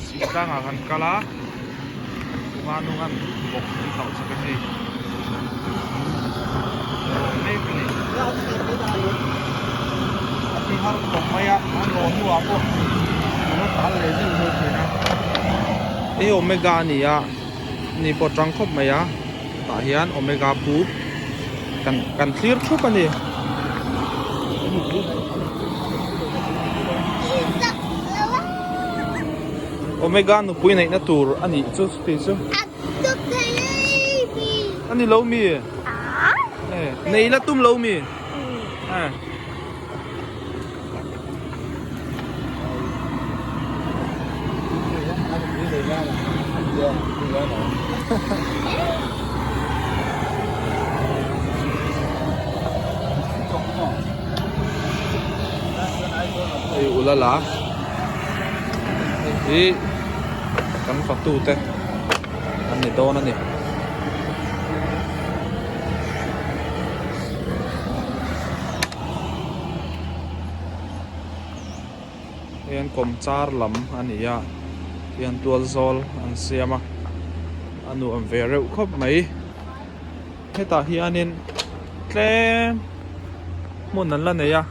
Sihtlangah kan kal a, Tunganungan bawk an tauh chak a hei. Rawn mek a ni. A ti har khawp mai a, an rawn hnuah pawh a la tal leh zeuh zeuh thin a. Hei Omega a ni a, ni pawh tang khawp mai a, tah hian Omega pu kan kan thlir thup a ni. Omega nupui neihna tur a nih chu chuti chu. A ni lo mi? Nei la tum lo mi? Hei ulala hei hi kan fatu te an ni dawn a ni. Hei an kawm char lam a ni a hian tual zawl an siam a a nuam ve reuh khawp mai hetah hianin tlem hmun an la nei a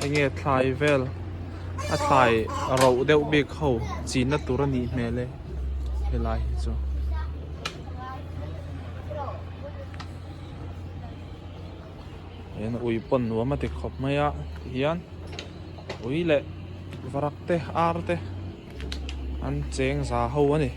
enge thlai vel a thlai roh deuh bik ho chinna tur a nih hmel e helai hi chu. Hian ui pawn nuam a ti khawp mai a tihian ui leh varak te ar te an cheng za ho a ni.